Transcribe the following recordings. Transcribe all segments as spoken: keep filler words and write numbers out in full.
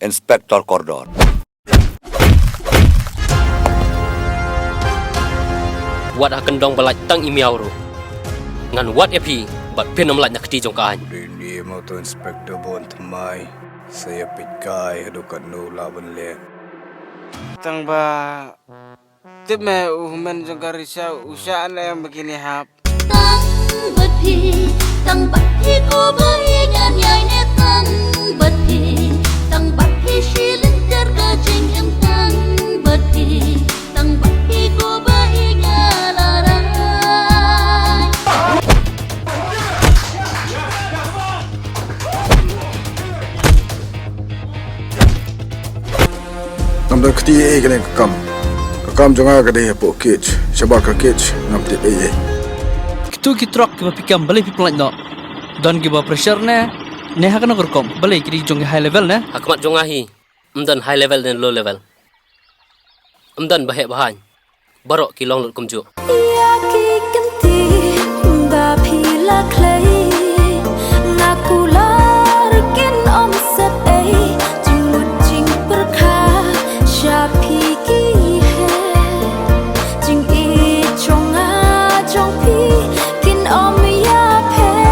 Inspector Kordor. Wat ha kyndong ba lait tang i miaw ruh. Ngan wad ïa phi bad phin ym lait na kti jong ka aiñ. Dei ne mo to Inspector Bun Thymmai, sa ïa peit kai haduh katno lah ban leh. Tang ba tip me u hynmen jong ka Risa u shah ne em ba kine hap. Tang bad phi, tang bad phi ko ba ïa ngan ïai ne tang bad phi, tang bad phi shi lynter ka jingim tang bad phi, tang bad phi ko ba ïa ngan la rai. Ngam don kti ei kane ka kam. Ka kam jong nga ka dei hapoh cage. Shabar ka cage ngam tip ei ei. Kitu ki truck kiba phi kem balei phi pynlait noh? Don kiba pressure ne? Ne ha kano ka rukom? Balei ki dei jong ki high level ne? Ha khmat jong nga hi. Ym don high level ne low level. Ym don ba heh ba haiñ. Baroh ki long lut kumjuh. Ïa ki kynti ba phi la khlei, nga kular kin ym sep ei, jingmut jingpyrkhat sha phi ki heh, jingïeit jong nga jong phi kin ym ïapher.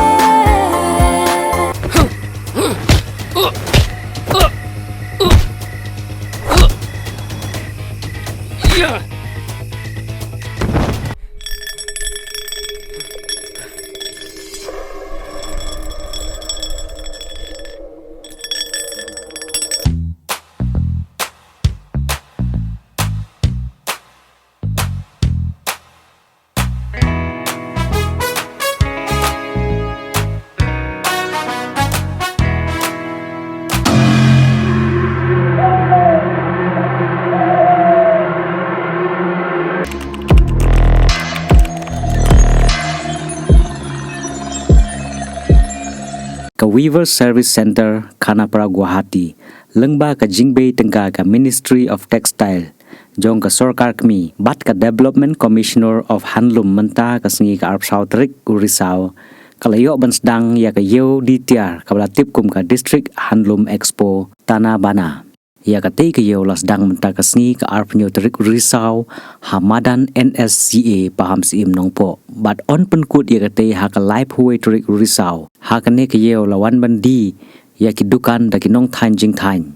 Ka Weavers Service Centre, Khanapara, Guwahati, lyngba ka jingbei tyngka ka Ministry of Textile jong ka sorkar kmie bad ka Development Commissioner of Handloom mynta ka sngi ka arphew saw tarik u Risaw, ka la ïoh ban sdang ïa ka ïew di tiar kaba la tip kum ka District Handloom Expo Tanabana. Ïa katei ka ïew la sdang mynta ka sngi ka arphew hynñiew tarik u Risaw ha madan N S C A Pahamsyiem Nongpoh. Bad yn pynkut ïa katei ha ka laiphew wei tarik u Risaw. Ha kane ka ïew la wan ban die ïa ki dukan da ki nongthaiñ jingthaiñ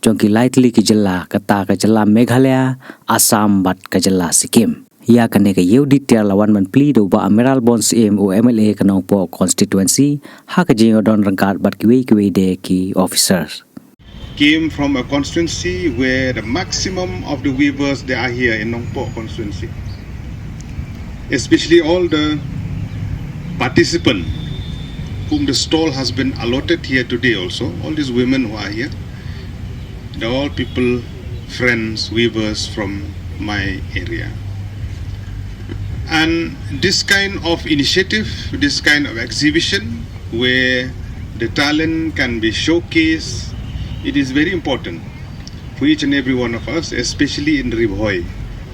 jong ki lai tylli ki jylla, kata ka jylla Meghalaya, Assam bad ka jylla Sikkim. Ïa kane ka ïew di tiar la wan ban plie da u Bah Mayralborn Syiem, u M L A ka Nongpoh constituency, ha ka jingïadon ryngkat bad kiwei kiwei de ki officers. Came from a constituency where the maximum of the weavers, they are here in Nongpoh constituency. Especially all the participants whom the stall has been allotted here today also, all these women who are here, they're all people, friends, weavers from my area. And this kind of initiative, this kind of exhibition where the talent can be showcased, it is very important for each and every one of us, especially in Ri Bhoi,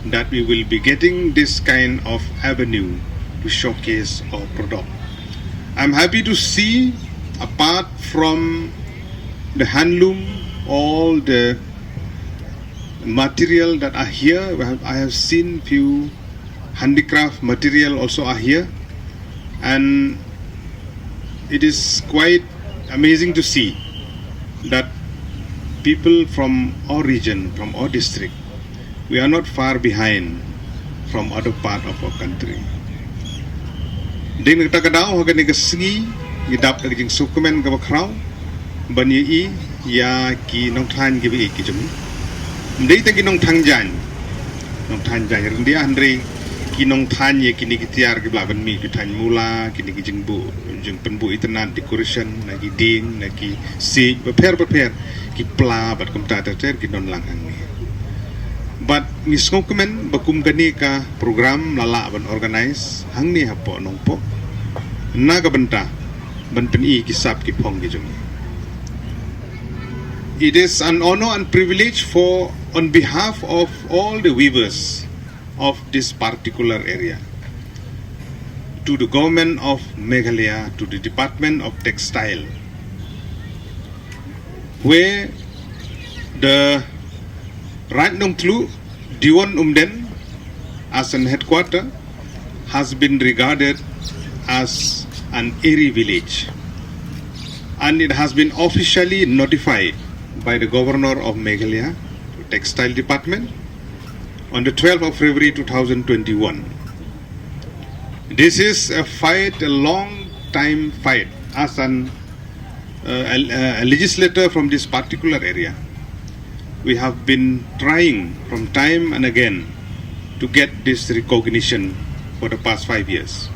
that we will be getting this kind of avenue to showcase our product. I'm happy to see, apart from the handloom, all the material that are here. We have, I have seen few handicraft material also are here, and it is quite amazing to see that people from our region, from our district, we are not far behind from other part of our country. Dei na kata ka daw, ha kane ka sngi, ngi dap da ka jingsngewkmen kaba khraw ban ïohi ïa ki nongthaiñ kiba ïeit ki jong ngi. Ym dei tang ki nongthaiñ jaiñ, nongthaiñ jaiñ ryndia, hynrei ki nongthaiñ ïa kine ki tiar kiba lah ban mih, ki thaiñ mula, kine ki jingbuh, jingpynbuh itynnad, decoration, na ki dieng, na ki siej bapher bapher, ki pla bad kumta ter ter ki don lang hangne. Bad ngi sngewkmen ba kum kane ka program la lah ban organize hangne hapoh Nongpoh na ka bynta ban pyni ki sap ki phong ki jong ngi. It is an honor and privilege for, on behalf of all the weavers of this particular area, to the government of Meghalaya, to the Department of Textile, where The Raid Nongtluh, Diwon Umden, as an headquarter, has been regarded as an Eri village, and it has been officially notified by the Governor of Meghalaya to Textile Department on the twelfth of February two thousand twenty-one. This is a fight, a long time fight, as an uh, a, a legislator from this particular area. We have been trying from time and again to get this recognition for the past five years.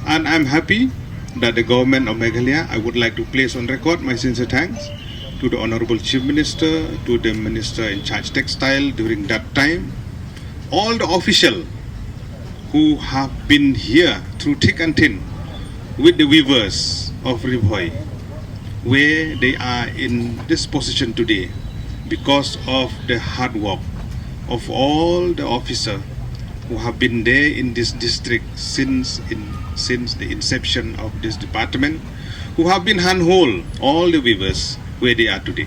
And I'm happy that the government of Meghalaya, I would like to place on record my sincere thanks to the Honorable Chief Minister, to the Minister in charge textile during that time, all the official who have been here through thick and thin with the weavers of Ri Bhoi, where they are in this position today because of the hard work of all the officers who have been there in this district since in, since the inception of this department, who have been handhold all the weavers where they are today.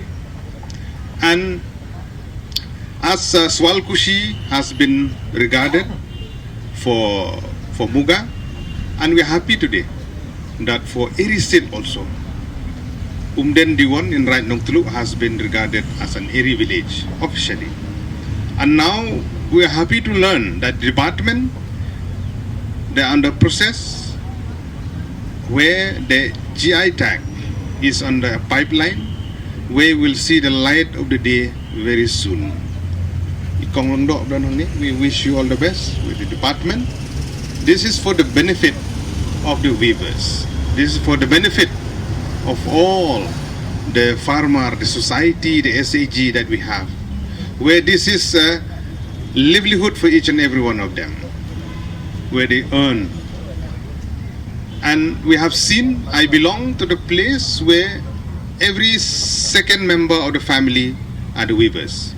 And as uh, Swalkushi has been regarded for for Muga, and we are happy today that for Eri State also, Umden Diwon in Raid Nongtluh has been regarded as an Eri village officially. And now we are happy to learn that department, they are under process where the G I tag is on the pipeline, where we'll see the light of the day very soon. I Kong Lyngdoh Bdon Hangni, we wish you all the best with the department. This is for the benefit of the weavers. This is for the benefit of all the farmer, the society, the S H G that we have, where this is a livelihood for each and every one of them, where they earn. And we have seen, I belong to the place where every second member of the family are the weavers.